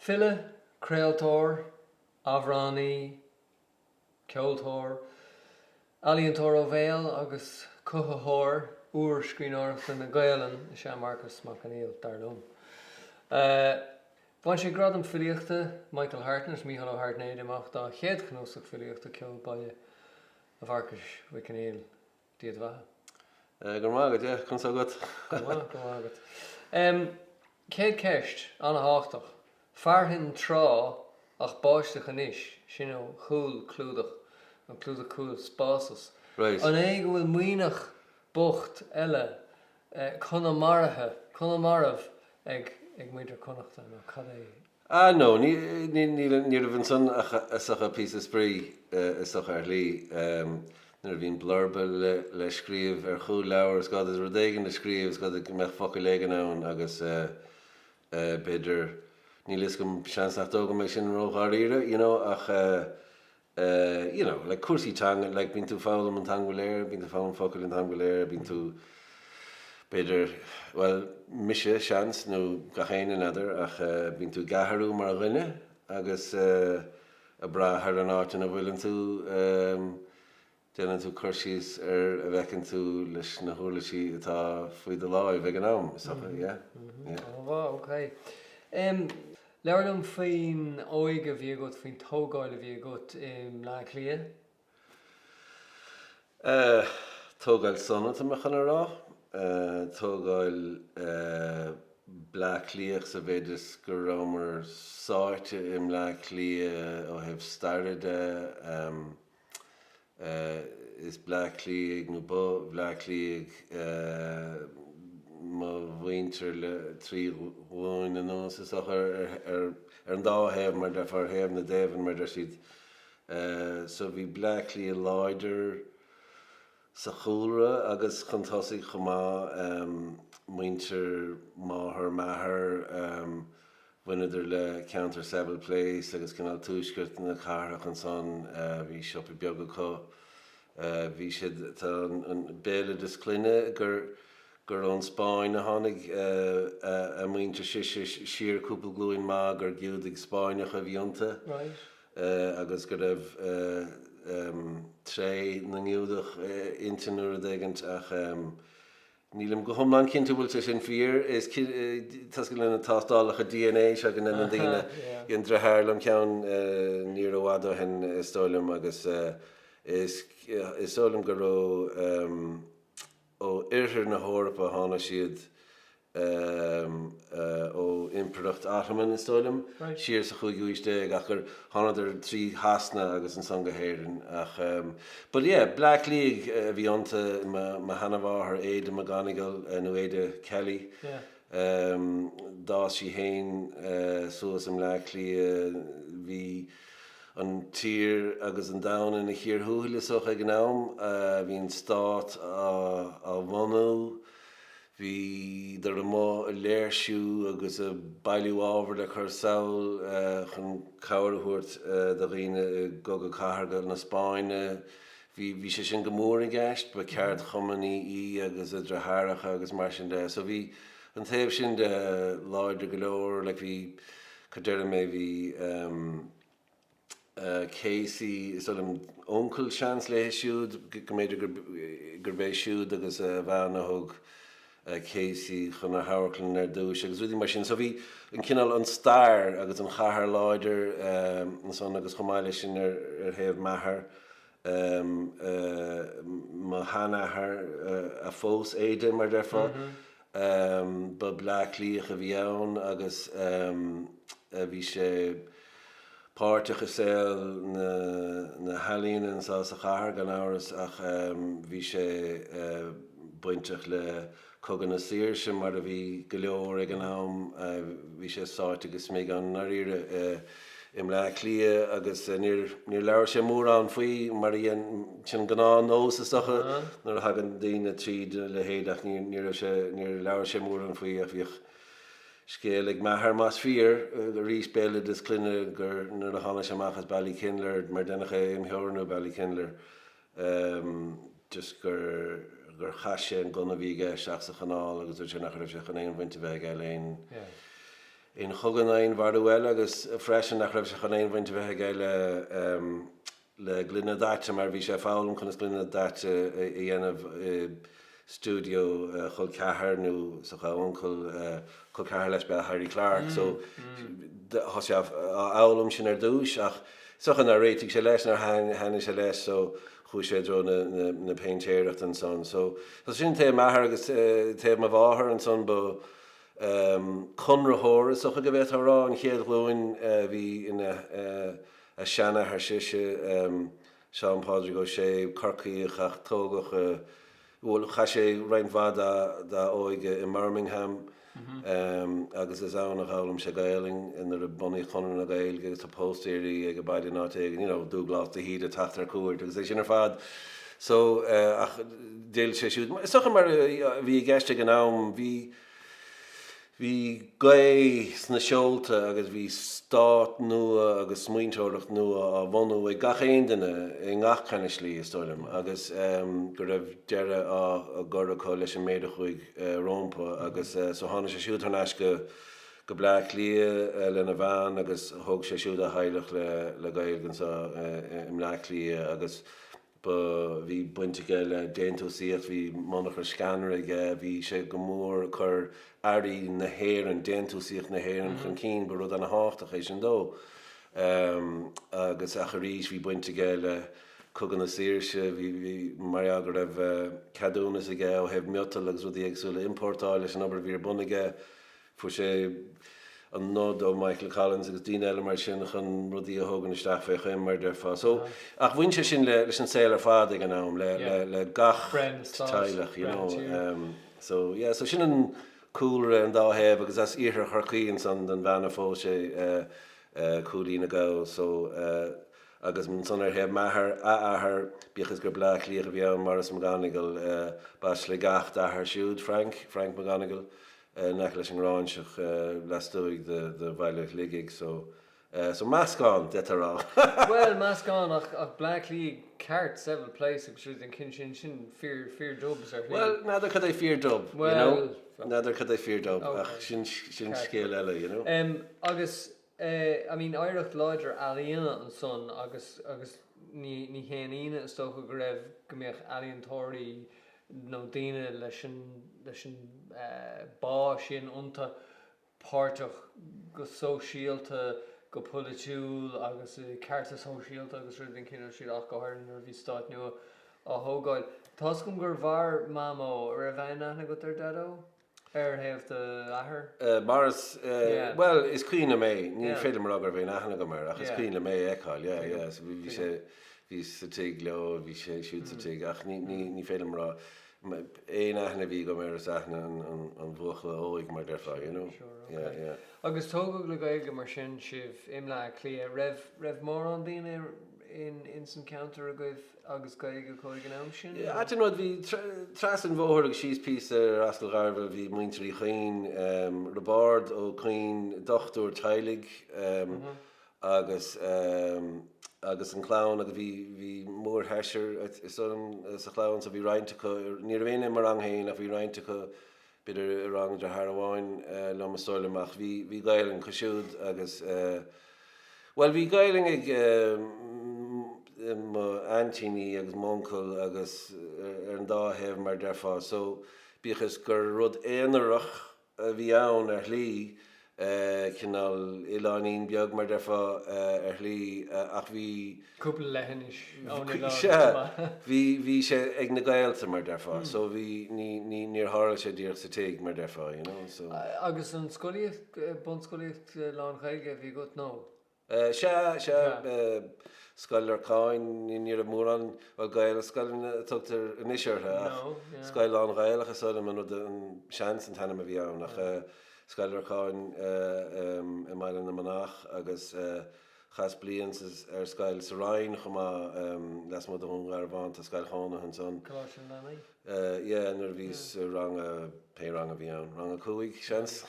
File, craoltóir, amhránaí, ceoltóir, ealaíontóir ó bhéal agus cothaitheoir úrscríbhneoireachta na Gaelainne is ea Marcus Mac Conghail, dar liom. Bhain sé Gradam Filíochta Michael Hartnett, Mícheál Ó hAirtnéide, amach dá chéad chnuasach filíochta, Ceol Baile a Mharcais Mhic Conghail. Dia do bheatha. Go raibh maith agat, yeah, conas tá agat? Go maith, go raibh maith agat. Chéad cheist, an-thábhachtach. Fearthainn tráth ach báisteach anois, sin ó chúl clúdach, nó clúdach cúil Spásas. Right. An é go bhfuil maoithneach bocht eile Conamaraithe, Conamarbh ag muintir Connachta nó cad é? Ah no, ní, ní, ní raibh ansan ach is dócha píosa spraoi is dócha ar shlí. Nuair a bhíonn blurba le, le scríobh ar chúl leabhair is gá duit rud éigin a scríobh, is gá duit go mbeadh focal éigin ann agus b'fhéidir, níl fhios agam, seans nach dtógaim é sin ró-dháiríre, you know, ach eh, you know, like cúrsaí teanga, like bíonn tú ag foghlaim an t-am go léir, bíonn tú ag foghlaim focail an t-am go léir, bíonn tú b'fhéidir, bhuel, mise, seans, nó gach éinne n'fheadar, ach eh, bíonn tú ag athrú mar dhuine agus eh, ag brath ar an áit ina bhfuileann tú, eh, déanann tú cur síos ar a bhfeiceann tú leis na huirlisí atá faoi do láimh ag an am, is dócha, yeah, yeah. An-mhaith, ok. Em, Labhair liom faoin óige a bhí agat, faoin tógáil a bhí agat i mBleá Cliath. Eh, tógáil sona tá mé chun a rá. Eh, tógáil eh, Bleá Cliathach sa mhéid is go rabhamar sáite i mBleá Cliath ó thaobh staire de. Em, Is Bleá Cliathaigh nó ba Bhleá Cliathaigh mo mhuintir le 3 ghlúin anuas is dócha ar an dá thaobh mar déarfá, ar thaobh na dtaobhann mar deir siad. So bhí Bleá Cliath láidir sa chúlra agus chun tosaigh chomh maith, muintir máthar m'athar, Bhaineadar le ceantar Seville Place agus cineál tuaisceart na cathrach ansan. Bhí siopa beag acu. Bhí siad, tá an béaloideas clainne gur gur ón Spáinn a tháinig a muintir sise siar cúpla glúin maith, gur Giúdaigh Spáinneacha a bhí iontu agus go raibh tréith na nGiúdach inti nó rud éigint ach Nílim go hiomlán cinnte an bhfuil sé sin fíor. Is tá a fhios agat le na tástálacha DNA seo go ndéanann daoine. Dhein deartháir liom ceann ní rófhada ó shin is dóigh liom agus is is dóigh liom go raibh ó oirthear na hEorpa a tháinig siad ó Impireacht Ottoman, is dóigh liom, siar sa chúigiú haois déag ach gur thánadar trí Shasana agus ansan go hÉirinn ach but yeah, Bleá Cliathaigh a bhí iontu, mo sheanamháthair Ada McGonigle nó Ada Kelly, d'fhás sí féin suas i mBleá Cliath, bhí an tír agus an domhan ina chíor thuathail is dócha ag an am, bhí an stát á bhunú. Bhíodar amuigh ag léirsiú agus ag bailiú ábhair le cur sall chun cabhair a thabhairt do dhaoine i gCogadh Cathartha na Spáinne. Bhí, bhí sé sin go mór i gceist, ba ceardchumannaí í agus a deartháireacha agus mar sin de. So bhí an taobh sin de láidir go leor, like bhí, cad déarfaidh mé, bhí ehm, Casey, is dóigh liom, uncail seans léi siúd, go mb'fhéidir gurb é siúd agus a bhean a thug Casey chun na hamharclainne ar dtúis agus rudaí mar sin. So bhí an cineál, an stair agus an chathair láidir ansan agus chomh maith leis sin ar thaobh m'athar, mo sheanathair a phós Ada mar déarfá, ba Bleá Cliathach a bhí ann agus bhí sé páirteach i saol na healaíona anseo sa chathair gan amhras ach bhí sé bainteach le Cogadh na Saoirse mar a bhí go leor ag an am. Bhí sé sáite go smig i ndáiríre i mBleá Cliath agus níor labhair sé mórán faoi mar a dhein, sin an gnáth-nós is dócha nuair a thagann daoine tríd a leithéid ach ní raibh sé, níor labhair sé mórán faoi ach bhíodh scéal ag m'athair más fíor, arís béaloideas clainne gur nuair a tháinig sé amach as Ballykinler mar deineadh é a imtheorannú Ballykinler just gur gur chaith sé an gunna a bhí aige isteach sa chanáil agus dúirt sé nach raibh sé chun aon bhaint a bheith aige le aon. aon chogadh ná aon mharú eile agus freisin nach raibh sé chun aon bhaint a bheith aige le le gloine daite mar bhí sé ag foghlaim conas gloine daite a dhéanamh i stiúideo a chol ceathar nó is dócha a uncail, col ceathar leis ba ea Harry Clarke so thosaigh sé á fhoghlaim sin ar dtús ach is dócha nár réitigh sé leis, nár thaitnigh sé leis so chuaigh sé i dtreo na péintéireachta ansan. So sin taobh m'athar agus taobh mo mháthar ansan ba conraitheoir is dócha go bhféadfá a rá an chéad ghlúin a bhí ina a seanathair sise, Seán Pádraig Ó Sé, Corcaíoch ach tógadh i, bhuel, chaith sé roinnt mhaith dá óige i mBirmingham agus is ann a dh'fhoghlaim sé Gaelainn nuair a bunaíodh Conradh na Gaeilge agus tá póstaeirí ag baile in áit éigin, you know, Dúglás de hÍde ag teacht ar cuairt agus é sin ar fad. So, ach d'fhill sé siúd, is dócha mar a bhí i gceist ag an am, bhí, Bhí gaoth sna seolta agus bhí stát nua agus smaointeoireacht nua á bhunú ag gach aon duine i ngach kind of slí, is dóigh liom, agus go raibh deireadh á gcur acu leis an méid a chuaigh rompu agus so tháinig sé siúd thar n-ais go go Bleá Cliath lena bhean agus thóg sé siúd a theaghlach le le Gaeilge anseo i mBleá Cliath agus Ba, bhí baint aige le déantúsaíocht, bhí monarcha sceanra aige, bhí sé go mór ag cur earraí na hÉireann, déantúsaíocht na hÉireann chun cinn, ba rud ana-thábhachtach é sin dó. Agus, ach arís, bhí baint aige le Cogadh na Saoirse, bhí, bhí, mar gheall go raibh ceadúnas aige ó thaobh miotal agus rudaí éagsúla a iompórtáil leis an obair a bhí ar bun aige, Fuair sé an nod ó Michael Collins agus daoine eile mar sin chun rudaí a thógaint isteach fé choim, mar a déarfá. So, ach bhain sé sin le, leis an saol ar fad ag an am, le, le, le gach teaghlach, you know. So, yeah, so sin an cúlra ar an dá thaobh agus as iarthar Chorcaí ansan don bhean a phós sé, Cúilín na gColl. So, agus ansan ar thaobh m'athar, a athair, bíodh is gur Bleá Cliathach a bhí ann, Maurice McGonigle, b'as Sligeach d'athair siúd, Frank, Frank McGonigle. in aice leis an nGráinseach lastuaidh de bhaile Shligigh so so meascán, d'fhéadfá a rá. Bhuel, meascán ach ach Bleá Cliath ceart, Seville Place agus rudaí den chine sin, sin fíor, fíor Dubs ar shlí. Bhuel, n'fheadar cad é fíor Dub, you know, n'fheadar cad é fíor Dub ach sin, sin scéal eile, you know. Agus eh, I mean oidhreacht láidir ealaíona ansan agus agus ní, ní haon ionadh is dócha go raibh, go mbeadh ealaíontóirí nó daoine leis an leis an bá sin iontu páirteach go sóisialta, go polaitiúil agus i cearta sóisialta agus rudaí den chineál sin ach go háirithe nuair a bhí stát nua á thógáil. Tá's agam gur mhair Mamó, raibh aon aithne agat ar Daideo? Ar thaobh d'athar? Maurice, Bhuel, is cuimhin liom é. Ní féidir liom a rá go raibh aon aithne agam air, ach is cuimhin liom é a fheiceáil, yeah, yeah. So bhí sé, bhí sa tigh leo, bhí sé siúd sa tigh, ach ní, ní, ní féidir liom a rá, aon aithne a bhí agam air is aithne an, an, an bhuachalla óig, mar a déarfá, you know? Sure, okay. Yeah, yeah. Agus tógadh le Gaeilge mar sin sibh i mBleá Cliath. Raibh, raibh mórán daoine in, ins an ceantar agaibh agus Gaeilge acu ag an am sin? Ait an rud, bhí trasna an bhóthair agus síos píosa ar Ascaill Ghairbhith bhí muintir Uí Chuinn, Roibeárd Ó Cuinn, dochtúir teaghlaigh agus agus an chlann agus bhí bhí mórsheisear is dóigh liom sa chlann so bhí roinnt acu, ní raibh éinne i mo rang féin ach bhí roinnt acu b'fhéidir i rang dearthár amháin liom is dóigh liom ach bhí bhí Gaelainn acu siúd agus bhuel bhí Gaelainn ag mo aintíní agus m'uncail agus ar an dá thaobh mar a déarfá so bíodh is gur rud aonarach a bhí ann ar shlí cineál oileáinín beag mar a déarfá ar shlí ach bhí. Cúpla leithinis ón oileán Sea, bhí, bhí sé ag na gaolta mar a déarfá so bhí, ní, ní, níor tharla sé díreach sa tigh mar a déarfá, you know, so. Agus an scolaíocht, bunscolaíocht lán-Ghaeilge a bhí agat nó? Sea, sea, Scoil Lorcáin, ní raibh mórán, bhuel Gaelscoileanna a tugtar anois orthu ach scoil lán-Ghaelach is dóigh liom an rud, an seans an t-ainm a bhí ann ach Scoil Lorcáin i mBaile na Manach agus chaitheas bliain ar scoil sa Rinn chomh maith, lasmuigh de Dhún Garbhán, tá scoil chónaithe ansan. Coláiste na Leanaí? Yeah, nuair a bhíos i rang a, pé rang a bhí ann, rang a 5, seans.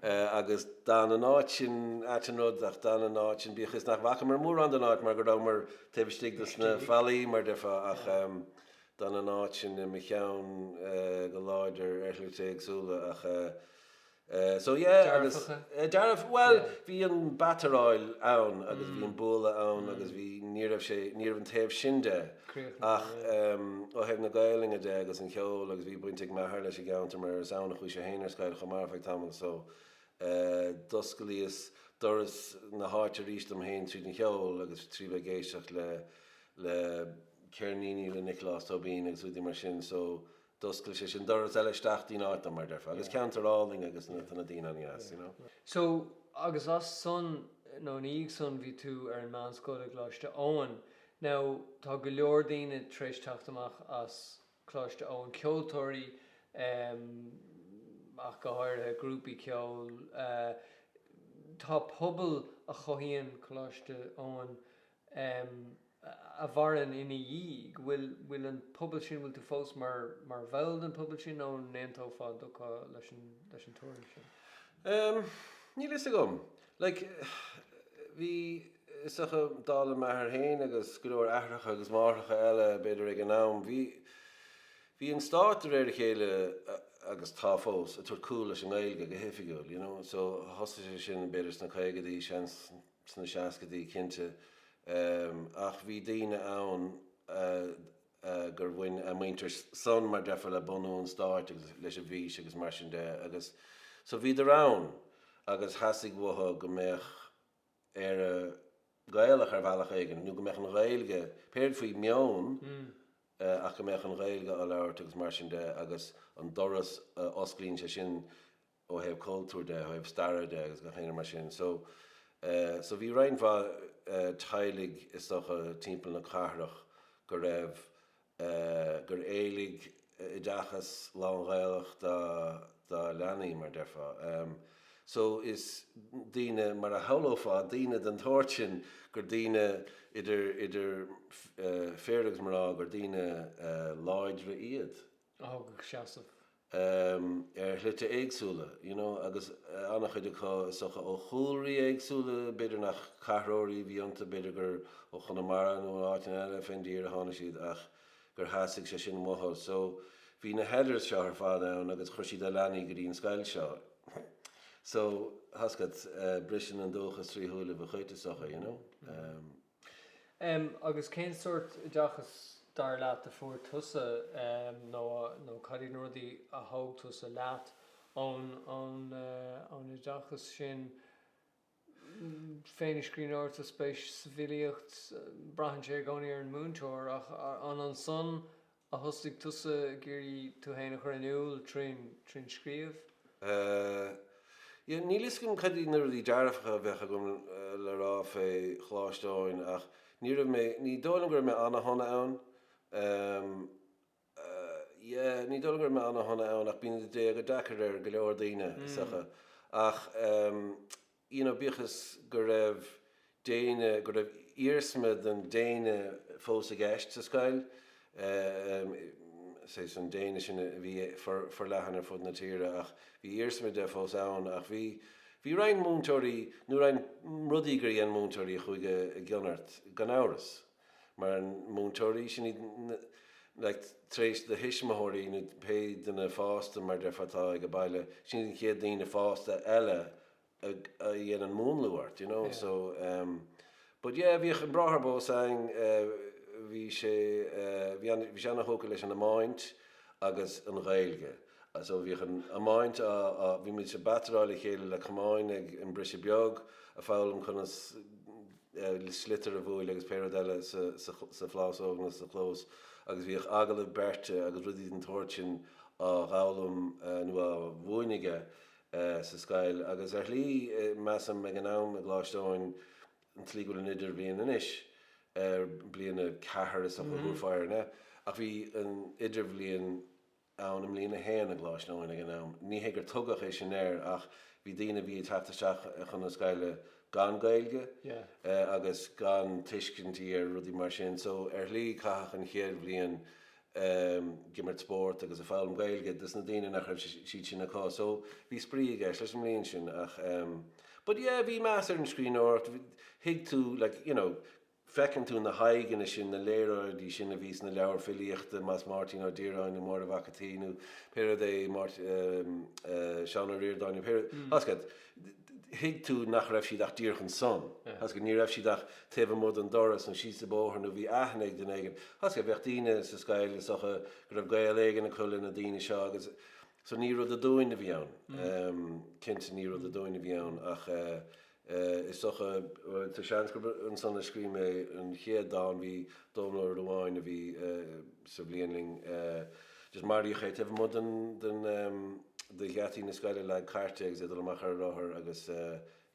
Agus d'fhan an áit sin, ait an rud, ach d'fhan an áit sin, bíodh is nach bhfacamar mórán den áit mar go rabhamar taobh istigh dos na fallaí, mar déarfá, ach d'fhan an áit sin i mo cheann go láidir ar shlite éagsúla ach. So yeah agus Dearfacha? Dearf, bhuel bhí an bataráil ann agus bhí an bualadh ann agus bhí, ní raibh sé, ní raibh an taobh sin de ach ó thaobh na Gaelainne de agus an cheoil agus bhí baint ag m'athair leis an gceantar mar is ann a chuaigh sé féin ar scoil chomh maith ar feadh tamaill so d'osclaíos doras na háite arís dom féin tríd an cheol agus trí bheith ag éisteacht le le ceirníní le Nioclás Tóibín agus rudaí mar sin so D'oscail sé sin doras eile isteach dtí'n áit dom, mar déarfá. Agus ceantar álainn agus na, tá na daoine an-dheas, you know. So, agus as san, nó ina dhiaidh san, bhí tú ar an meánscoil i gColáiste Eoin. Now, tá go leor daoine tar éis teacht amach as Coláiste Eoin, ceoltóirí em, ach go háirithe, grúpaí ceoil, eh, tá pobal a chothaíonn Coláiste Eoin em, a mhaireann ina dhiaidh, bhfuil, bhfuil an pobal sin, bhfuil tú fós mar, mar bhall den pobal sin nó an n-aontófá, an dtiocfá leis an, leis an tuairim sin? Em, níl fhios agam. Like, bhí, is dócha, dála m'athair féin agus go leor aithreacha agus máithreacha eile, b'fhéidir ag an am, bhí, bhí an stát de réir a chéile, agus tá fós, ag tabhairt cúl leis an nGaeilge go hoifigiúil, you know, so thosaigh sé sin b'fhéidir sna caogaidí, seans, sna seascaidí cinnte, ach bhí daoine ann gur bhain a muintir san, mar déarfá, le bunú an stáit agus leis an bhfís agus mar sin de agus so bhíodar ann agus theastaigh uathu go mbeadh Éire Gaelach ar bhealach éigin nó go mbeadh an Ghaeilge, pé rud faoi meon, ach go mbeadh an Ghaeilge á labhairt agus mar sin de agus an doras a osclaíonn sé sin ó thaobh cultúir de, ó thaobh staire de agus gach aon rud mar sin. So, so bhí roinnt mhaith teaghlaigh is dócha timpeall na cathrach go raibh, gur éiligh oideachas lán-Ghaelach dá, dá leanaí mar déarfá. So is daoine, mar a shamhlófá, daoine den tsórt sin, gur daoine idir, idir fir agus mná, gur daoine láidre iad. A thógfadh seasamh. ar shlite éagsúla, you know, agus an-chuid acu is dócha ó chúlraí éagsúla, b'fhéidir nach cathróirí a bhí iontu, b'fhéidir gur ó Chonamara nó ó áiteanna eile fén dtír a tháinig siad ach gur theastaigh sé sin uathu. So bhí na Heathers seo ar fad ann agus chuir siad a leanaí go dtí an scoil seo. So, tá a fhios agat, briseann an dóchas trí shúilibh an chait is dócha, you know. Em, agus cén sórt oideachas dar leat a fuair tusa nó nó cad iad na rudaí a thóg tusa leat ón ón ón oideachas sin? Féith na scríbhneoireachta, spéis sa bhfilíocht, braitheann sé i gcónaí ar an múinteoir ach an ansan a thosaigh tusa ag iarraidh tú féin a chur in iúl trín trín scríobh? Eh, yeah, níl fhios agam cad iad na rudaí dearfacha a bheadh agam le rá fé Choláiste Eoin ach ní raibh mé, ní dóigh liom go raibh mé ana-shona ann. Em, eh, yeah, ní dóigh liom go raibh mé ana-shona ann ach bíonn na déaga deacair ar go leor daoine, is dócha. Ach, em, you know, bíodh is go raibh déine, go raibh iarsma den déine fós i gceist sa scoil, saghas an déine sin a bhí forleathan ar fud na tíre ach bhí iarsma de fós ann ach bhí, bhí roinnt múinteoirí, nó roinnt rudaí gur dhein múinteoirí a chuaigh i gcion ort, gan amhras. Mar múinteoirí, sin iad na, like, tar éis do thuismitheoirí nó pé duine fásta mar déarfá atá ag an baile, sin iad an chéad daoine fásta eile a dhéanann múnlú ort, you know, so um but yeah bhíodh an Bráthair Beausang eh bhí sé eh bhí an bhí sé ana-thógtha leis an iomáint agus an Ghaeilge so bhíodh an iomáint á á bhí muid ag bataráil a chéile le camáin ag an briseadh beag ag foghlaim conas eh sliotar a bhualadh agus pé rud eile sa sa sa phlásóg nó sa chlós agus bhíodh agallamh beirte agus rudaí den tsórt sin á dh'fhoghlaim eh nó á mhúineadh aige sa scoil agus ar shlí, measaim, ag an am i gColáiste Eoin, an tslí go bhfuil an idirbhliain anois, bliain a ceathair is dócha a thabharfá air, an ea? Ach bhí an idirbhliain ann i mbliain a haon i gColáiste Eoin ag an am. Ní hé gur tugadh é sin air ach bhí daoine a bhí ag teacht isteach chun na scoile gan Gaeilge agus gan tuiscintí ar rudaí mar sin so ar shlí caitheadh an chéad bhliain ag imirt spóirt agus ag foghlaim Gaeilge dos na daoine nach raibh siad sin acu. So bhí spraoi i gceist leis an mbliain sin ach but yeah bhí meas ar an scríbhneoireacht, thuig tú like you know. Feiceann tú na haghaidheanna sin, na léaráidí sin a bhí sna leabhair filíochta, más Máirtín Ó Direáin nó Máire Mhac an tSaoi nó pé rud é, Seán Ó Ríordáin nó pé rud, tá 's agat, thuig tú nach raibh siad ach díreach ansan, tá 's agat, ní raibh siad ach taobh amuigh den doras nó síos an bóthar nó bhí aithne ag duine éigin, tá 's agat, bheadh daoine sa scoil is dócha go raibh gaol éigin acu le na daoine seo agus so ní rud aduain a bhí ann, cinnte ní rud aduain a bhí ann ach eh, Is dócha, tá seans gurb ansan a scríobh mé an chéad dán, bhí Dónal Ó Ruadháin a bhí sa bhliain linn, just maraíodh é taobh amuigh den, den, de gheataí na scoile, leag cairt é agus é ag dul amach ar a rothar agus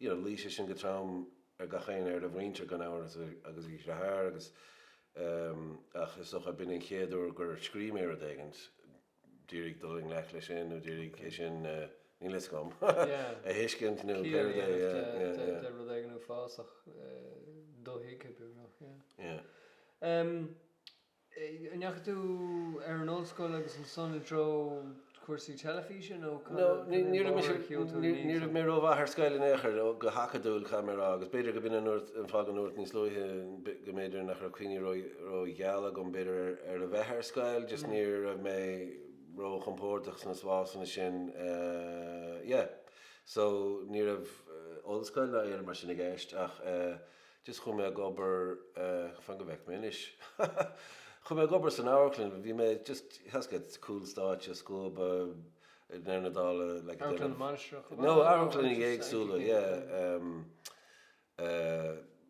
you know luigh sé sin go trom ar gach éinne, ar a mhuintir gan amhras agus a dheartháir agus ach is dócha b'in an chéad uair gur scríobh mé rud éigint. d'iarraidh dul i ngleic leis sin nó d'iarraidh é sin, níl fhios agam, a thuiscint nó pé rud é, yeah, yeah, yeah. De rud éigin uafásach dothuigthe beagnach, yeah. Yeah. An ndeachaigh tú ar an ollscoil agus ansan i dtreo cúrsaí teilifíse nó cad a ní raibh mé rómhaith ar scoil in aon chor, go hacadúil caithfidh mé a rá agus b'fhéidir go b'in an an fáth go ndúrt níos luaithe go mb'fhéidir nach raibh cuimhní ró-gheal agam b'fhéidir ar a bheith ar scoil, just ní raibh mé ró-chompordach sna spásanna sin yeah. So ní raibh ollscoil ná aon rud mar sin i gceist ach just chuaigh mé ag obair, fan go bhfeice mé anois, chuaigh mé ag obair san amharclann, bhí mé just, tá 's agat, cúl stáitse, scuaba, i ndeireadh na dála like ag Amharclann na Mainistreach? No, amharclanna éagsúla, yeah.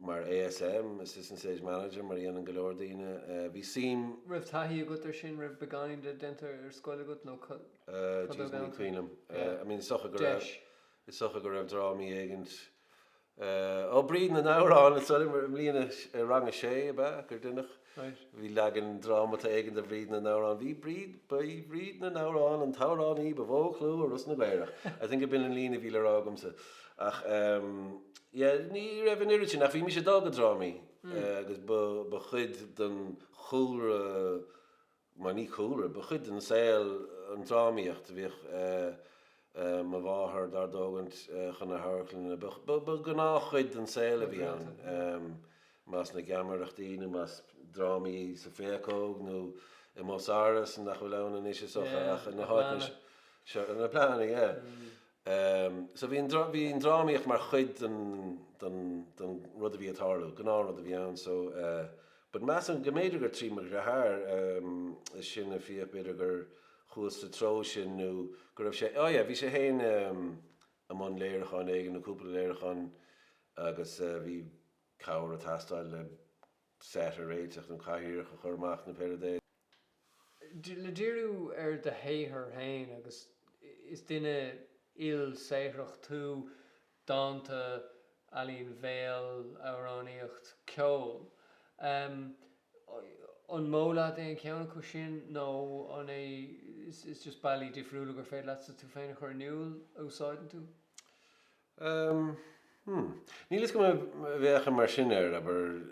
Mar ASM, Assistant Stage Manager, mar a dhéanann go leor daoine. Bhí suim. Raibh taithí agat ar sin, raibh beagáinín de déanta ar scoil agat nó cad a Jeez, ní cuimhin liom. I mean, is dócha go raibh, is dócha go raibh drámaí éigint Ó, Bríd na nAmhrán, is dóigh liom, i mbliain i rang a sé, ab ea, gur deineadh. Bhí leagan drámata éigin de Bhríd na nAmhrán. Bhí Bríd, ba í Bríd na nAmhrán an t-amhránaí ba mhó clú i Ros na gCaorach. I think go b'in an líne a bhí le rá agamsa. Ach yeah, ní raibh an oiread sin, ach bhí mise ag dul go drámaí agus ba, ba chuid den chúlra, Mar ní cúlra, ba chuid den saol an drámaíocht. Bhíodh mo mháthair dár dtógaint chun na hamharclainne. Ba ghnáthchuid den saol a bhí ann. Más na geamaireachtaí nó más drámaí sa Phéacóg nó i mBus-Áras, nach bhfuil ann anois is dócha ach na háiteanna seo, na Bleánna, yeah. So bhí an bhí an drámaíocht mar chuid den den den rud a bhí ag tarlú, gnáthrud a bhí ann so but measaim go mb'fhéidir gur trí mo dheartháir is sine Fiach b'fhéidir gur chuas sa treo sin nó go raibh sé, oh yeah bhí sé féin i mbun léiriúcháin éigin nó cúpla léiriúchán agus bhí cabhair ag teastáil le set a réiteach nó cathaoireach a chur amach nó pé rud é. Le díriú ar do shaothar féin, agus is duine ilsaothrach tú, dánta, ealaín bhéil, amhránaíocht, ceol. An mó leat aon cheann acu sin nó an é is just bealaí difriúla gur féidir leatsa tú féin a chur in iúl a úsáideann tú? Umm, hmm. Níl fhios agam an bhféachaim mar sin air, abair,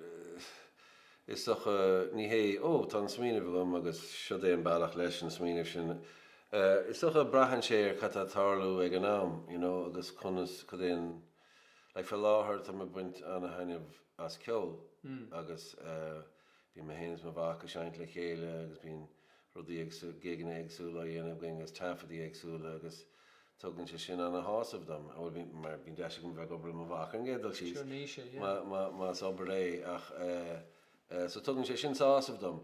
is dócha, ní hé, ó, tá an smaoineamh agam agus siod é an bealach leis an smaoineamh sin. Is dócha braitheann sé ar cad tá ag tarlú ag an am, you know, agus conas, cad é an, like fé láthair tá mé ag baint ana-thaitneamh as ceol agus eh, bíonn mé féin is mo mhac ag seinnt le chéile agus bíonn rudaí éagsúla, gigeanna éagsúla á dhéanamh againn agus taifeadaí éagsúla agus Tugann sé sin ana-shásamh dom, bhuel, bíonn, mar bíonn deis agam a bheith ag obair le mo mhac ar an gcéad dul síos, Sure, Naoise, yeah. más obair é, ach eh, so tugann sé sin sásamh dom.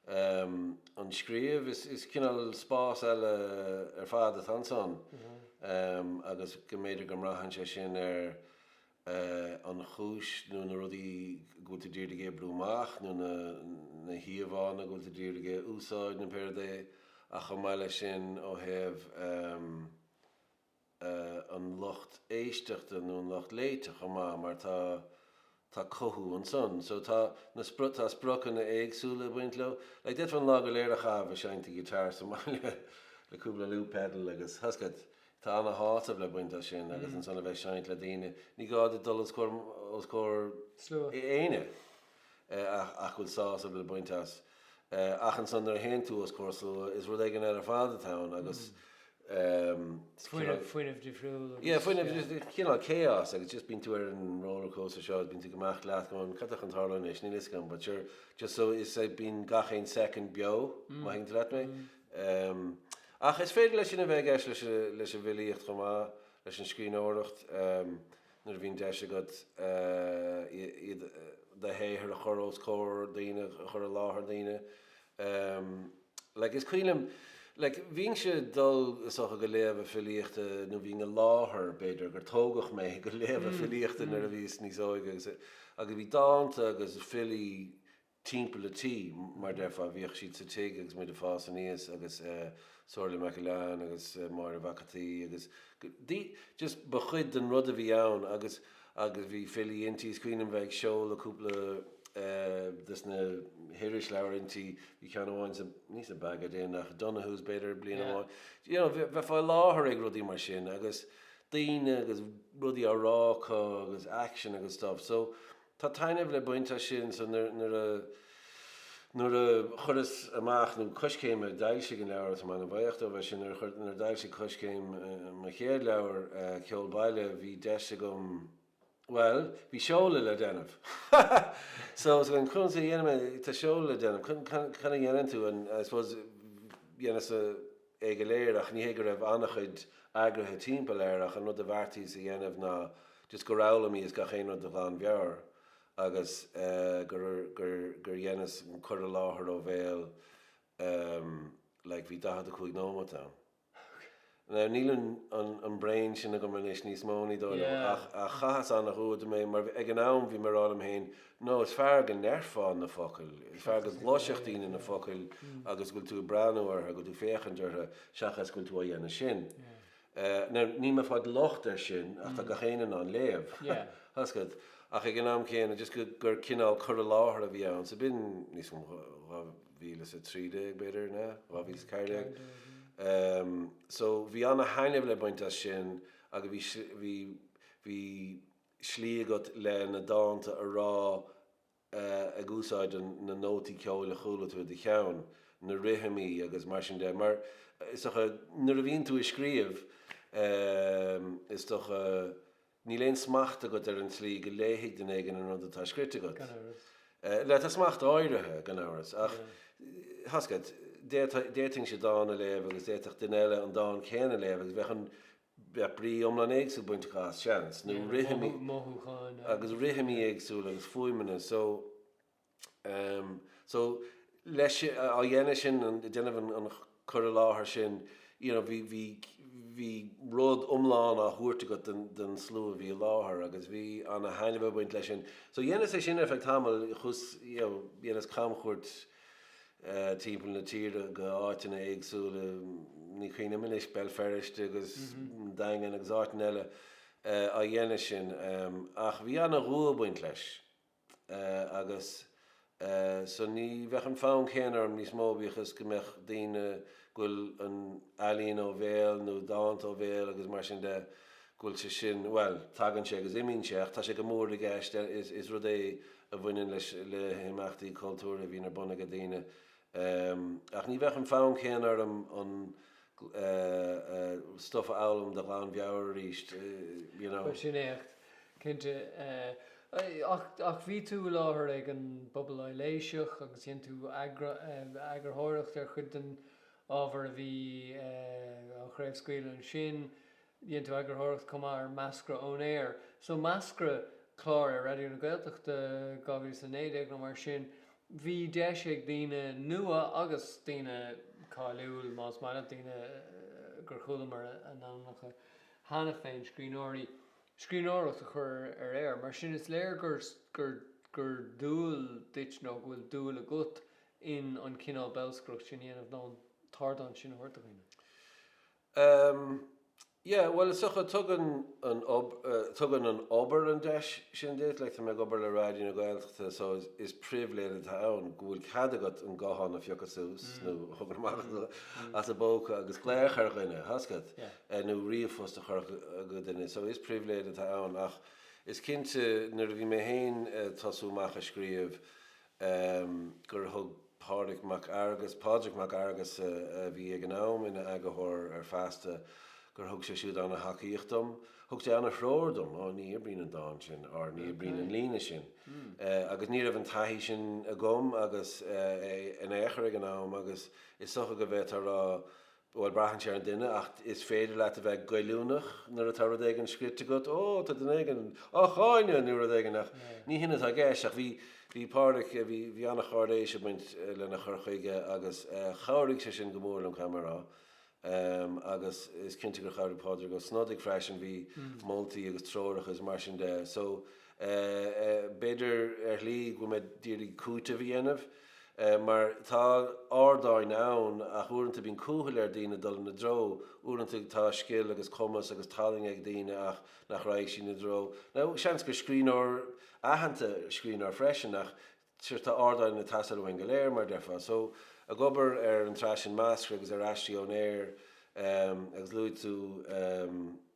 An scríobh, is, is cineál spás eile ar fad atá ansan, agus go mb'fhéidir go mbraitheann sé sin ar an chúis nó na rudaí go bhfuil tú d'iarraidh ag oibriú amach nó na, na híomhánna go bhfuil tú d'iarraidh a úsáid nó pé rud é ach chomh maith leis sin ó thaobh an lucht éisteachta nó an lucht léite chomh maith mar tá tá cothú ansan. So tá na spro tá spriocanna éagsúla ag baint leo. Like d'fhéadfá an lá go léir a chaitheamh ag seinnt an guitar sa mbaile le cúpla loop pedal agus tá 's agat Tá ana-shásamh le baint as sin agus ansan a bheith ag seinnt le daoine, ní gá duit dul os comhair os comhair Slua. éinne ach go bhfuil sásamh le baint as. Ach ansan nuair a théann tú os comhair slua, is rud éigin eile ar fad atá ann agus. Fuinneamh, fuinneamh difriúil agus. Yeah, fuinneamh, just cineál chaos agus just bíonn tú ar an roller coaster seo, bíonn tú ag imeacht leat going cad tá chun tarlú anois, níl fhios agam, but sure, just so is é bíonn gach aon second beo, má thuigeann tú leat mé. Ach is féidir leis sin a bheith i gceist leis, leis an bhfilíocht chomh maith, leis an scríbhneoireacht, nuair a bhíonn deis agat iad, do shaothar a chur os comhair daoine, a chur i láthair daoine. Like, is cuimhin liom, like, bhínnse ag dul is dócha go léamha filíochta nó bhínn i láthair, b'fhéidir, gur tógadh mé go léamha filíochta nuair a bhíos níos óige agus, agus bhí dánta agus filí timpeall an tí, mar déarfá, bhíodh siad sa tigh agus muid ag fás aníos agus eh Somhairle MacIlleathain agus Máire Mhac an tSaoi agus just ba chuid den rud a bhí ann agus agus bhí filí inti, is cuimhin liom bheith ag seoladh cúpla des na hirisleabhair inti, bhí ceann amháin sa, ní sa Baggot Inn ach Donohue's b'fhéidir bliain amháin. You know, bheifeá i láthair ag rudaí mar sin agus daoine agus rudaí á rá acu agus action agus stuff. So Tá taitneamh le baint as sin so nuair a nuair a chuireas amach, nó Coiscéim a d'fhoilsigh an leabhar, tá mé an-bhuíoch dóibh as sin, nuair a chuir, nuair a d'fhoilsigh Coiscéim mo chéad leabhar, Ceol Baile, bhí deis agam, bhuel, bhí seoladh le déanamh. So, so conas a dhéanfaidh mé, tá seoladh le déanamh, cad a dhéanann tú and I suppose dhéanas é go léir ach ní hé go raibh an-chuid eagraithe timpeall air ach an rud a bheartaíos a dhéanamh ná just gur fhoghlaimíos gach aon rud de ghlanmheabhair agus gur gur gur dheineas an cur i láthair ó bhéal like bhí 45 nóimeat ann. Now níl an an an braon sin agam anois níos mó ní dóigh liom ach ach chaitheas an-dhua dom é mar ag an am bhí mé ag rá liom féin No, is fearr go ndeirfeá na focail, is fearr go gcloisfeadh daoine na focail agus go bhfuil tú ag breathnú orthu, go bhfuil tú ag féachaint orthu, seachas go bhfuil tú á dhéanamh sin. Now, níl mé ag fáil locht air sin, ach tá gach éinne in ann léamh. Tá 'fhios agat. Ach ag an am céanna, just go, gur cineál cur i láthair a bhí ann, so b'in níos mó, 2013 b'fhéidir, ná? 2014. So, bhí ana-thaitneamh le baint as sin agus bhí, bhí, bhí, slí agat le na dánta a rá ag úsáid na nótaí ceoil a chuala tú i do cheann, na rithimí agus mar sin de. Mar is dócha, nuair a bhíonn tú ag scríobh, is dócha, níl aon smacht agat ar an tslí go léifidh duine éigin an rud atá scrite agat. Gan amhras. Le, tá smacht áirithe, gan amhras, ach tá 'fhios agat, d'fhéadfainnse dán a léamh agus d'fhéadfadh duine eile an dán céanna a léamh agus bheadh an Bheadh brí iomlán éagsúil bainte acu as, seans, nó rithimí, mothúcháin agus rithimí éagsúla agus fuaimeanna. So, um, so leis, á dhéanamh sin, ag déanamh an, an cur i láthair sin, you know, bhí, bhí, bhí rud iomlán á thabhairt agat don, don slua a bhí i láthair agus bhí ana-thaitneamh ag baint leis sin. So dhéanas é sin ar feadh tamaill, chuas, you know, dhéanas camchuairt, timpeall na tíre go áiteanna éagsúla, ní cuimhin liom anois, Béal Feirste agus an Daingean agus áiteanna eile á dhéanamh sin. Ach bhí ana-dhua ag baint leis agus so ní bheadh an fonn céanna orm níos mó bíodh is go mbeadh daoine go bhfuil an ealaín ó bhéal nó dánta ó bhéal agus mar sin de, go bhfuil sé sin, bhuel, tagann sé agus imíonn sé ach tá sé go mór i gceist, is rud é a bhaineann leis le himeachtaí cultúrtha a bhíonn ar bun ag daoine. Ach ní bheadh an fonn céanna orm an stuif a fhoghlaim de ghlanmheabhair arís, you know. Bhuel, sin éacht, cinnte. Ach, ach bhí tú i láthair ag an bPuball Aibhléiseach agus dhein tú eagarthóireacht ar chuid den ábhar a bhí á chraobhscaoileadh ansin. Dhein tú eagarthóireacht chomh maith ar Meascra Ón Aer. So Meascra, clár ar Raidió na Gaeltachta 2019 nó mar sin, bhí deis ag daoine nua agus daoine cáiliúil más maith leat, daoine gur chualamar a n-ainmneacha cheana féin, scríbhneoirí, scríbhneoireacht a chur ar aer. Mar sin is léir gur gur gur dual duit nó go bhfuil dúil agat in an cineál bolscaireacht sin a dhéanamh nó an t-ardán sin a thabhairt do dhaoine. Ehm, yeah, bhuel is dócha tugann an tugann an obair an deis sin duit, like tá mé ag obair le Raidió na Gaeltachta so is is pribhléid atá ann go bhfuil cead agat an guthán a phiocadh suas nó a thógáil amach as an bpóca agus glaoch ar dhuine, tá 'fhios agat, nó ríomhphost a chur go duine, so is pribhléid atá ann ach is cinnte nuair a bhí mé féin ag tosú amach ag scríobh ehm gur thug. Pádraig Mac Fhearghus, Pádraig Mac Fhearghus a bhí ag an am ina eagarthóir ar Feasta, gur thug sé siúd ana-thacaíocht dom. Thug sé ana-threoir dom, Ó, ní oibríonn an dán sin, or ní oibríonn an líne sin. Agus ní raibh an taithí sin agam agus in aon chor ag an am agus is dócha go bhféadfá a rá, Bhuel, braitheann sé ar an duine, ach is féidir leat a bheith goilliúnach nuair atá rud éigin scrite agat, Ó, tá duine éigin á cháineadh! nó rud éigin, ach ní hin atá i gceist. Ach bhí, bhí Pádraic, bhí, bhí an-cháiréis ag baint lena chur chuige agus chabhraigh sé sin go mór liom, caithfidh mé a rá. Agus is cinnte gur chabhraigh Pádraig Ó Snodaigh freisin, bhí moltaí agus treoracha is mar sin de. So, b'fhéidir ar shlí go bhfuil mé d'iarraidh cúiteamh a dhéanamh. Mar tá ardáin ann ach uaireanta bíonn cúthail ar daoine dul ina dtreo. Uaireanta tá scil agus cumas agus talainn ag daoine ach nach raghaidh siad ina dtreo. Now seans gur scríbhneoir aitheanta scríbhneoir freisin ach sure tá ardáin ag teastáil uainn go léir mar déarfá. So ag obair ar an tsraith sin Meascra agus ar Aistí ón Aer agus luaigh tú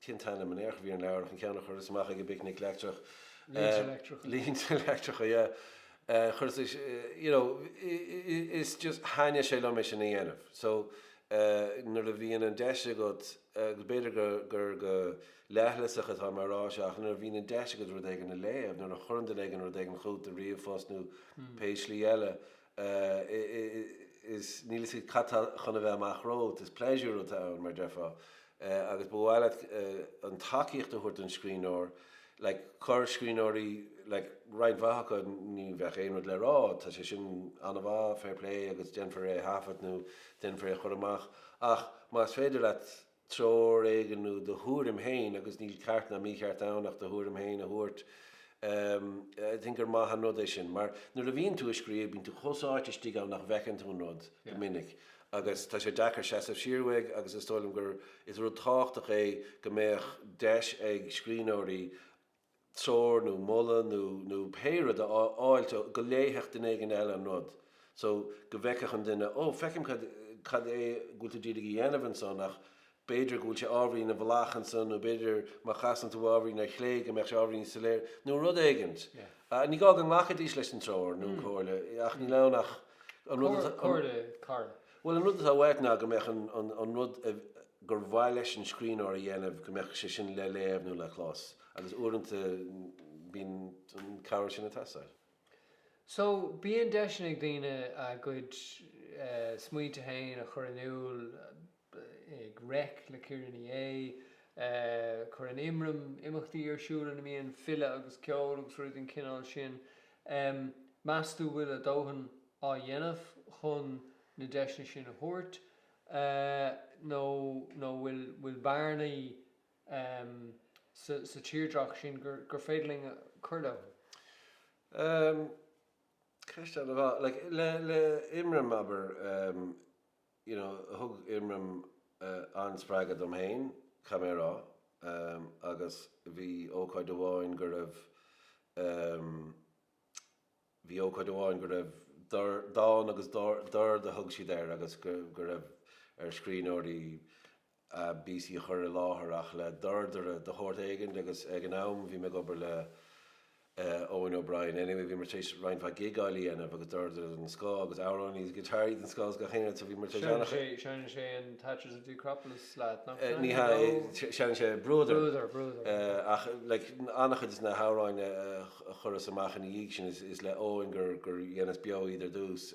cén t-ainm in aon chor a bhí ar an leabhar ach an ceann a chuireas amach ag an bPicnic Leictreach. Línte Leictreacha. Línte Leictreacha, yeah. Chuireas, you know, is just thaitnigh sé liom é sin a dhéanamh. So nuair a bhíonn an deis agat, agus b'fhéidir gur, gur go leithleasach atá mé a rá seo, ach nuair a bhíonn an deis agat rud éigin a léamh, nuair a chuireann duine éigin rud éigin chugat i ríomhphost nó pé slí eile, is níl fhios agat cad tá chun a bheith amach romhat, is pléisiúr atá ann, mar a déarfá. Agus ba mhaith leat an tacaíocht a thabhairt don scríbhneoir, like corr-scríbhneoirí, like roinnt mhaith acu ní bheadh aon rud le rá, tá sé sin an-mhaith, fair play agus déanfar é a thaifead nó déanfar é a chur amach ach más féidir leat treoir éigin nó do thuairim féin agus níl ceart ná mícheart ann ach do thuairim féin a thabhairt em I think gur maith an rud é sin mar nuair a bhíonn tú ag scríobh bíonn tú chomh sáite istigh ann nach bhfeiceann tú an rud go minic agus tá sé deacair seasamh siar uaidh agus is dóigh liom gur is rud tábhachtach é go mbeadh deis ag scríbhneoirí treoir nó moladh nó nó pé rud a fháilt go léifeadh duine éigin eile an rud so go bhfeicfeadh an duine oh feicim cad cad é go bhfuil tú d'iarraidh a dhéanamh ansan ach b'fhéidir go bhfuil sé ábhairín i bhfolach ansan nó b'fhéidir má chasann tú ábhairín ar chlé go mbeadh sé ábhairín níos soiléire nó rud éigint. Ní gá go nglacfaidís leis an treoir nó an comhairle ach níl ann ach an rud atá. Comhairle cara. Bhuel an rud atá uait ná go mbeadh an rud gur mhaith leis an scríbhneoir a dhéanamh go mbeadh sé sin le léamh nó le clos agus uaireanta bíonn an cabhair sin ag teastáil. So, bíonn deiseanna ag daoine a gcuid smaointe féin a chur in iúl ag Reic le Ciara Ní É, cuireann Imram imeachtaí ar siúl ina mbíonn file agus ceol agus rudaí den chineál sin. Meas tú bhfuil a dóthain á dhéanamh chun na deiseanna sin a thabhairt nó nó bhfuil bhfuil bearnaí sa sa tírdreach sin gur gur féidir linn cur leo? Ceist an-mhaith. Like, le le Imram, abair, you know, thug Imram an-spreagadh dom féin, caithfidh mé a rá, agus bhí ócáid amháin go raibh, bhí ócáid amháin go raibh dán agus dord a thug siad air agus go raibh ar scríbhneoirí a bpíosaí a chur i láthair ach le dordaire de shórt éigin agus ag an am bhí mé ag obair le Eoin O'Brien anyway bhíomar tar éis roinnt mhaith gigeáil a dhéanamh agus dordaire den scoth agus amhránaí is giotáraí den scoth agus gach aon rud so bhíomar tar éis an-chuid Seinneann sé in Thatchers of the Acropolis leat, nach Ní hea, seinneann sé Bruadar. Bruadar, Bruadar. Ach like an-chuid de na hamhráin a chuireas amach ina dhiaidh sin is le Eoin gur dheineas beo iad ar dtús.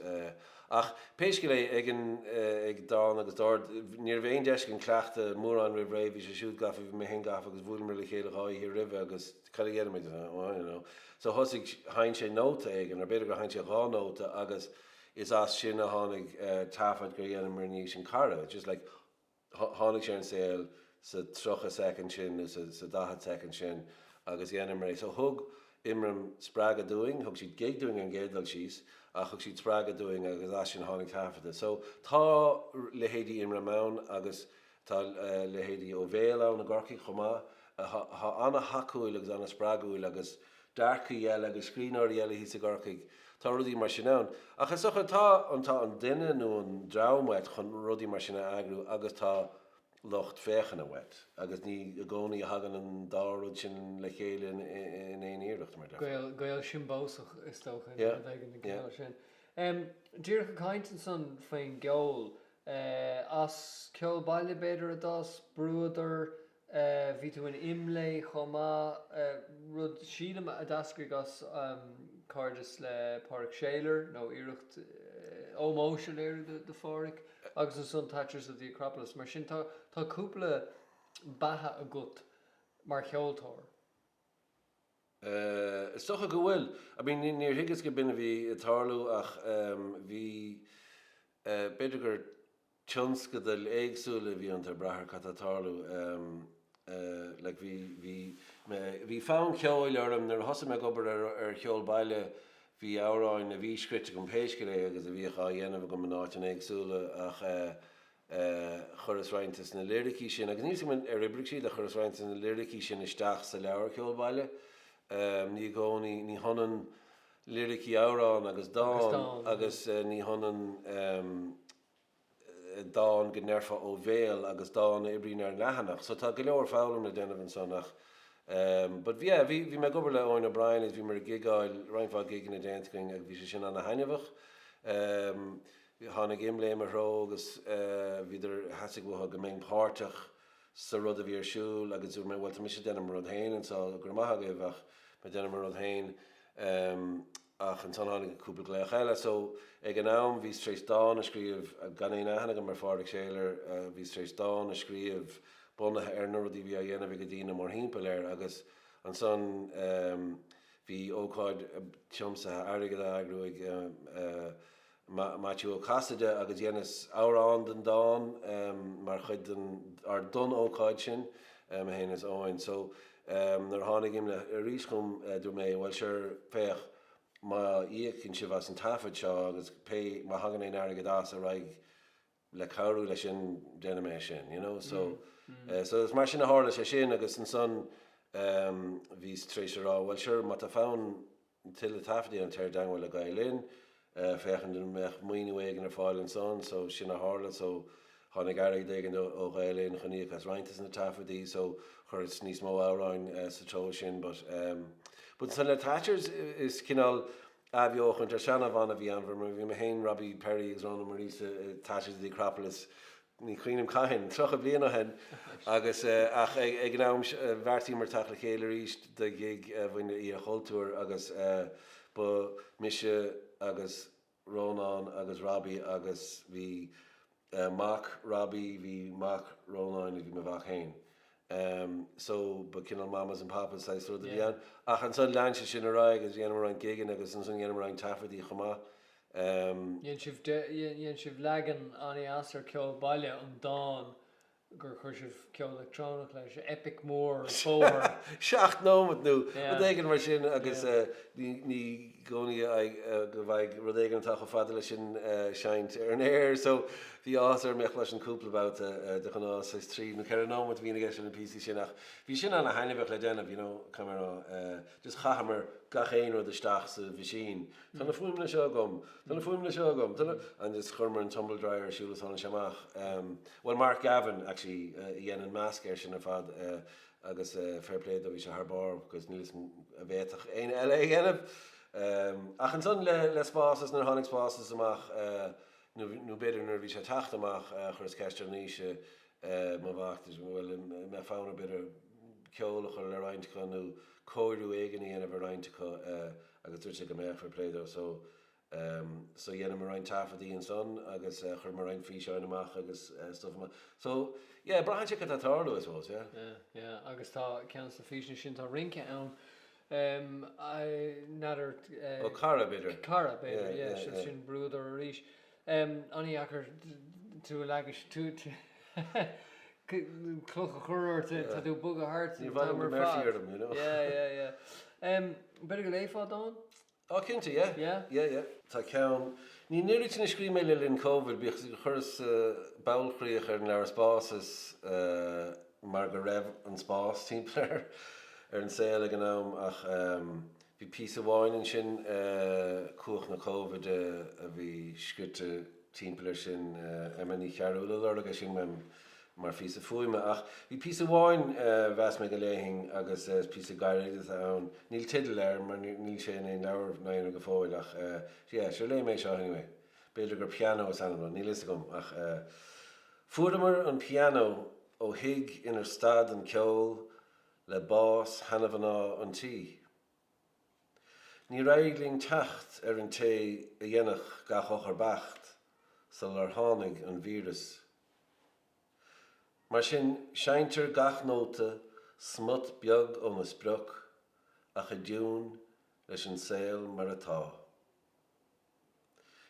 Ach pé scéal é, ag an, ag Dán agus Dord, ní raibh aon deis againn cleachtadh mórán roimh ré, bhí sé siúd gafa, bhí mé féin gafa agus bhuaileamar le chéile dhá oíche roimhe agus cad a dhéanfaimid? Oh, I don't know. So thosaigh, sheinn sé nóta éigin, or b'fhéidir gur sheinn sé dhá nóta agus is as sin a tháinig taifead gur dheineamar ina dhiaidh sin Cara. Just like, Tháinig sé ar an saol sa 30 soicind sin nó sa 40 soicind sin agus dheineamar é. So thug Imram spreagadh dúinn, thug siad gig dúinn ar an gcéad dul síos ach thug siad spreagadh dúinn agus as sin tháinig taifeadadh. So tá leithéidí Imram ann agus tá leithéidí Ó Bhéal ann i gCorcaigh chomh maith atá ana-thacúil agus ana-spreagúil agus dearcaí eile agus scríbhneoirí eile thíos i gCorcaigh. Tá rudaí mar sin ann. Ach is dócha tá an tá an duine nó an dream uait chun rudaí mar sin a eagrú agus tá lucht féachana uait. Agus ní i gcónaí a thagann an dá rud sin le chéile in aon iarracht, mar déarfá. Gaol, gaol siombósach is dócha, nó rud éigin den chineál sin. Díreach ag caint ansan faoin gceol, as ceol baile b'fhéidir a d'fhás Bruadar, bhí tú in IMLÉ chomh maith, rud sílim a d'eascraigh as cairdeas le Pádraic Schaler nó iarracht ómóis a léiriú do Phádhraic agus ansan Thatchers of the Acropolis. Mar sin tá cúpla beatha agat mar cheoltóir. Is dócha go bhfuil. I mean, níor thuigeas go b'in a bhí ag tarlú ach bhí, b'fhéidir gur tionscadail éagsúla a bhí iontu ag brath ar cad tá ag tarlú. Like bhí, bhí mé, bhí fonn ceoil orm nuair a thosaigh mé ag obair ar, ar cheol baile, bhí amhráin a bhí scrite agam pé scéal é agus a bhíodh á dhéanamh agam in áiteanna éagsúla ach Chuireas roinnt de na liricí sin, agus níl 'fhios agam ar oibrigh siad, ach chuireas roinnt de na liricí sin isteach sa leabhar Ceol Baile. Ní i gcónaí, ní hionann liricí amhrán agus dán, agus ní hionann dán go ndéarfá ó bhéal agus dán a oibríonn ar leathanach. So tá go leor foghlaim le déanamh ansan ach but yeah, bhí, bhí mé ag obair le Eoin O'Brien agus bhíomar ag gigeáil, roinnt mhaith gigeanna déanta againn agus bhí sé sin ana-thaitneamhach. Tháinig IMLÉ i mo threo agus bhíodar, theastaigh uathu go mbeinn páirteach sa rud a bhí ar siúl agus dúirt mé bhuel tá mise ag déanamh mo rud féin anseo, go raibh maith agaibh ach mé ag déanamh mo rud féin. Ach ansan tháinig cúpla glaoch eile so ag an am bhíos tar éis dán a scríobh, gan aon aithne agam ar Phádraic Schaler, bhíos tar éis dán a scríobh bunaithe ar na rudaí a bhí á dhéanamh ag daoine mórthimpeall air agus ansan bhí ócáid tiomsaithe airgid á eagrú ag Maitiú Ó Casaide agus dheineas amhrán den dán mar chuid den, ár don ócáid sin, mé féin is Eoin. So, nuair a tháinig IMLÉ arís chugam, dúirt mé, bhuel sure, féach, má íocann sibh as an taifead seo agus pé, má thagann aon airgead as ar aghaidh le cabhrú leis sin, déanfaidh mé é sin, you know. So, so is mar sin a tharla sé sin agus ansan bhíos tar éis a rá, bhuel sure, má tá fonn tuilleadh taifeadtaí a dhéanamh, téir i dteagmháil le Gael Linn, féachaint an mbeadh maoiniú éigin ar fáil ansan, so sin a tharla, so tháinig airgead éigin ó Ghael Linn chun íoc as roinnt de na taifeadtaí, so chuireas níos mó amhráin sa treo sin, but but ansan le Thatchers is cineál athbheochaint ar seana-bhanna a bhí ann, mar bhí mé féin, Robbie Perry agus Rónán Mac Aonghusa i Thatchers of the Acropolis, ní cuimhin liom cathain, 30 bliain ó shin, agus ach ag an am bheartaíomar teacht le chéile arís do ghig a bhain le Oíche Chultúir agus ba mise agus Rónán agus Robbie agus bhí mac Robbie, bhí mac Rónáin agus bhí mo mhac féin. So ba cineál Mamas and Papas saghas rud a bhí ann. Ach ansan lean sé sin ar aghaidh agus dheineamar roinnt gigeanna agus ansan dheineamar roinnt taifeadtaí chomh maith. Dhein sibh, dhein sibh leagan an-dheas ar Ceol Baile, an dán gur chuir sibh ceol leictreonach leis, eipic mór bóthair. 7 nóiméad nó rud éigin mar sin agus ní i gcónaí go bhfaighidh rud éigin atá chomh fada leis sin seinnt ar an aer so bhí áthas orm é a chloisint cúpla babhta de ghnáth saghas 3 nó 4 nóiméad a bhíonn i gceist leis na píosaí sin ach bhí sin ana-thaitneamhach le déanamh you know caithfidh mé a rá just chaitheamar gach aon rud isteach sa mheaisín Tá na fuaimeanna seo agam, tá na fuaimeanna seo agam, tá na. And just chuireamar an tumble dryer ar siúl is tháinig sé amach. Bhuel Mark Gavin actually a dhein an meascadh air sin ar fad agus fair play dó bhí sé thar barr because níl 'fhios a'm an bhféadfadh éinne eile é a dhéanamh. Ach ansan le le Spásas nuair a tháinig Spásas amach nó nó b'fhéidir nuair a bhí sé ag teacht amach chuireas ceist ar Naoise mo mhac, bhuel an mbeadh fonn ar bith ort ceol a chur le roinnt acu nó cóiriú éigin a dhéanamh ar roinnt acu agus dúirt sé go mbeadh, fair play dó. So, so dheineamar roinnt taifeadtaí ansan agus chuireamar roinnt físeáin amach agus stuff amach. So, yeah, braitheann sé cad tá ag tarlú, I suppose, yeah. Yeah, yeah, agus tá ceann de na físeáin sin, tá rince ann, n'fheadar. Ó, Cara, b'fhéidir. Cara, b'fhéidir, yeah, yeah, sin Bruadar arís. An-dheacair tú a leagan, tú, cloch a chur ort, tá tú ag bogadh thart an t-am ar fad. Orm, you know. Yeah, yeah, yeah. B'fhéidir go léifeá dán? Ó, cinnte, yeah. Yeah? Yeah, yeah. Tá ceann, ní an oiread sin a scríobh mé le linn Covid, bíodh is gur chuireas bailchríoch ar an leabhar Spásas mar go raibh an spás timpeall ar ar an saol ag an am ach bhí píosa amháin ansin, Cumhacht na Cóivide, a bhí scrite timpeall air sin. Emma Ní Chearúil a lorg é sin uaim. mar phíosa fuaime. Ach bhí píosa amháin a mheas mé go léifinn agus is píosa gairid atá ann. Níl teideal air mar níl sé in aon leabhar ná aon rud go fóill ach yeah, sure léifidh mé seo anyway. B'fhéidir gur pianó is ainm dó, níl fhios agam ach fuaireamar an pianó ó thigh inar stad an ceol le bás sheanmhná an tí. Níor éirigh linn teacht ar an té a dhéanfadh gach eochair beacht sular tháinig an víreas. Mar sin, seinntear gach nóta smut beag óna sprioc ach i dtiún leis an saol mar atá.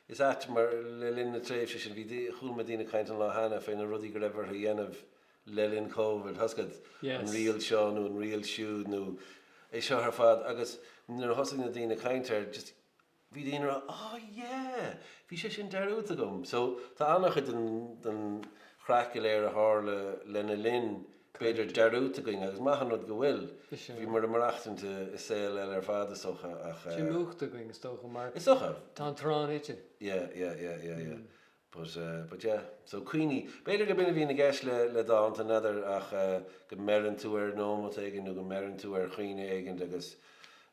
Is ait mar le linn na tréimhse sin bhí, chuala mé daoine ag caint an lá cheana fé na rudaí go raibh orthu a dhéanamh le linn Covid, tá's agat, an riail seo nó an riail siúd nó é seo ar fad agus nuair a thosaigh na daoine ag caint air just bhí daoine ag rá oh yeah, bhí sé sin dearúdta agam. So tá an-chuid den, den chraic go léir a tharla lena linn b'fhéidir dearúdta againn agus maith an rud go bhfuil. Bhíomar ag maireachtaint i saol eile ar fad is dócha ach. Sé múchta againn is dócha mar. Is dócha. Tá an t-arán ite. Yeah, yeah, yeah, yeah, yeah. But, but yeah. So cuimhní. B'fhéidir go b'in a bhíonn i gceist le, le dánta, n'fheadar ach go mbeireann tú ar nóimeat éigin nó go mbeireann tú ar chuimhne éigin agus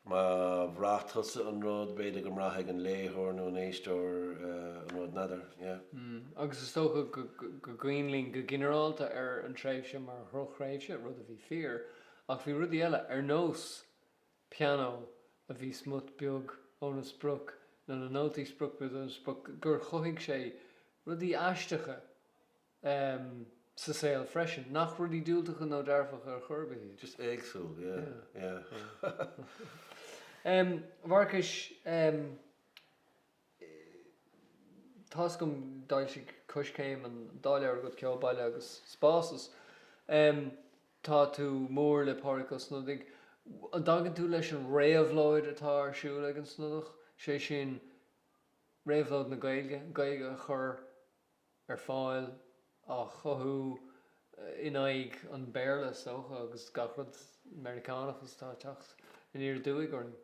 Má bhraith tusa an rud, b'fhéidir go mbraithfidh an léitheoir nó an éisteoir an rud, n'fheadar, yeah. Agus is dócha go gcuimhin linn go ginearálta ar an tréimhse mar dhrochthréimhse, rud a bhí fíor, ach bhí rudaí eile, ar nós pianó a bhí smut beag óna sprioc, nó na nótaí smut beag óna sprioc, gur chothaigh sé rudaí aisteacha sa saol freisin, nach rudaí diúltacha nó dearfacha ar chor ar bith iad. Just éagsúil, yeah, yeah. A Mharcais, tá's agam d'fhoilsigh Coiscéim an dá leabhar agat, Ceol Baile agus Spásas. Tá tú mór le Pádraig Ó Snodaigh. An dtagann tú leis an réabhlóid atá ar siúl ag an Snodach, sé sin réabhlóid na Gaeilge, Gaeilge a chur ar fáil, á chothú in aghaidh an Bhéarla, is dócha, agus gach rud Meiriceánachas atá ag teacht aniar aduaidh orainn.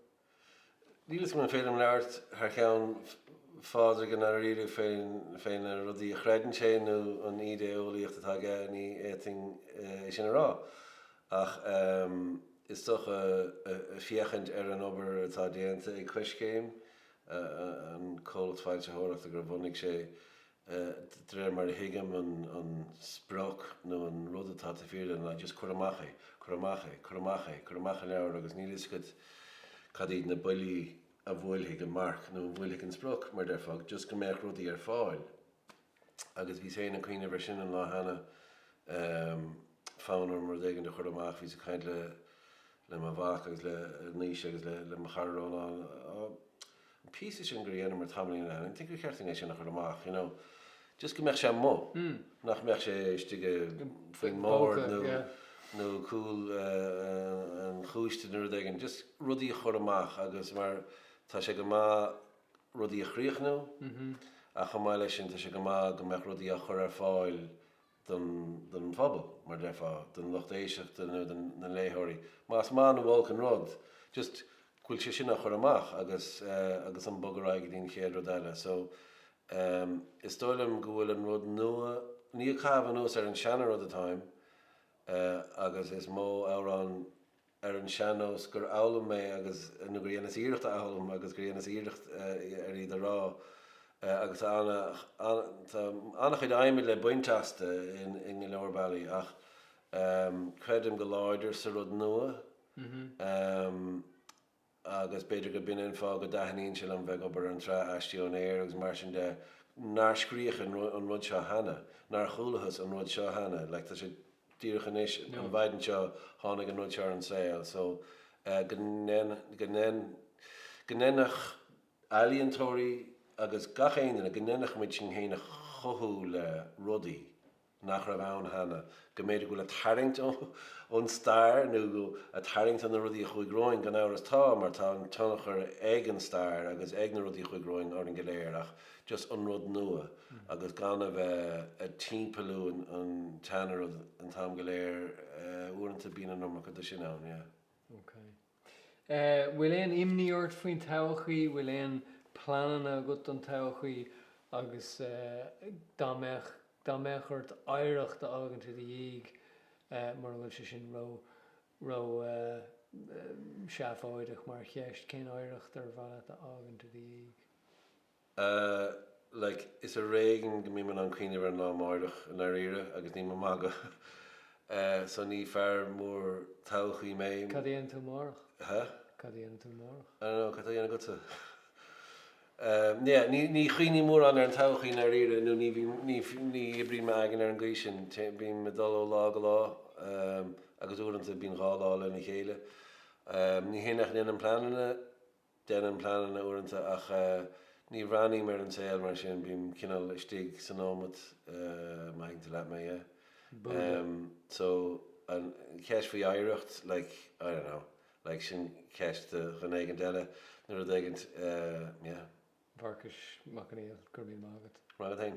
Níl 'fhios agam an féidir liom labhairt thar cheann Phádraig i ndáiríre fé na rudaí a chreideann sé nó an ídé-eolaíocht atá aige, ní fhéadfainn é sin a rá. Ach is dócha féachaint ar an obair atá déanta ag Coiscéim, an comhlacht foilsitheoireachta gur bhunaigh sé, de réir mar a thuigim an sprioc nó an rud atá taobh thiar de ná just cuir amach é, cuir amach é, cuir amach é, cuir amach an leabhar agus níl fhios agat cad iad na buillí a bhuailfidh an marc nó a bhuailfidh an sprioc, mar déarfá, just go mbeadh rudaí ar fáil. Agus bhíos féin ag cuimhneamh ar sin an lá cheana, fonn orm rud éigin a chur amach, bhíos ag caint le le mo mhac agus le Naoise agus le le mo chara Rónán, an píosa sin gur dheineamar tamaillín ó shin, I think gur cheart dúinn é sin a chur amach, you know, just go mbeadh sé amuigh, nach mbeadh sé istigh faoin mbord nó nó cúl an chúiste nó rud éigin, just rudaí a chur amach agus mar tá sé go maith rudaí a chríochnú ach chomh maith leis sin tá sé go maith go mbeadh rudaí á chur ar fáil don don phobal, mar déarfá, don lucht éisteachta nó do na léitheoirí. Más maith nó olc an rud, just go bhfuil sé sin á chur amach agus agus an bog ar aghaidh go dtí an chéad rud eile. So is dóigh liom go bhfuil an rud nua, ní ag caitheamh anuas ar an seana rud atáim agus is mó amhrán ar an sean-nós gur fhoghlaim mé agus, nó gur dheineas iarracht a fhoghlaim agus gur dheineas iarracht ar iad a rá agus tá ana, tá an-chuid adhmaid le baint astu in go leor bealaí ach creidim go láidir sa rud nua. Agus b'fhéidir go b'in an fáth go dtaitníonn sé liom bheith ag obair ar an tsraith Aistí ón Aer agus mar sin de, nár scríodh an rud seo cheana, nár chualathas an rud seo cheana, like tá sé díreach anois, an mhaidin seo tháinig an rud seo ar an saol, so go ndéan, go ndéan, go ndéanfadh ealaíontóirí agus gach aon duine, go ndéanfadh muid sinn féin a chothú le rudaí. nach raibh ann cheana, go mb'fhéidir go bhfuil ag tarraingt ón stair nó ag tarraingt ó na rudaí a chuaigh romhainn, gan amhras tá, mar tá an tionchar ag an stair agus ag na rudaí a chuaigh romhainn orainn go léir ach just an rud nua agus gan a bheith ag timpeallú an tseana-rud an t-am go léir, uaireanta bíonn an iomarca de sin ann, yeah. Ok. Bhfuil aon imní ort faoin todhchaí? Bhfuil aon pleananna agat don todhchaí agus dá mbeadh. dá mbeadh ort oidhreacht a fhágaint i do dhiaidh, mura bhfuil sé sin ró, ró seafóideach mar cheist, cén oidhreacht ar mhaith leat a fhágaint i do dhiaidh? Eh, like, is ar éigean go mbím in ann cuimhneamh ar an lá amáireach, i ndáiríre, agus nílim ag magadh. Eh, so ní fear mór todhchaí mé. Cad a dhéanfaidh tú amárach? Huh? Cad a dhéanfaidh tú amárach? I don't know, cad tá á dhéanamh agatsa? Eh, yeah, ní, ní chuimhním mórán ar an todhchaí i ndáiríre, nó ní bhím, ní, ní oibríonn m'aigne ar an gcaoi sin. Bím ag dul ó lá go lá, eh, agus uaireanta bíonn dhá lá lena chéile. Eh, ní hé nach ndéanaim pleananna, Déanaim pleananna uaireanta ach ní bhreathnaím ar an saol mar sin, bím cineál istigh sa nóimeat, má thuigeann tú leat mé, yeah. So, an cheist faoi oidhreacht, like, I don't know, like sin ceist do dhuine éigint eile nó rud éigint, yeah. Mharcais Mac Conghail, go raibh míle maith agat. Maith agat féin.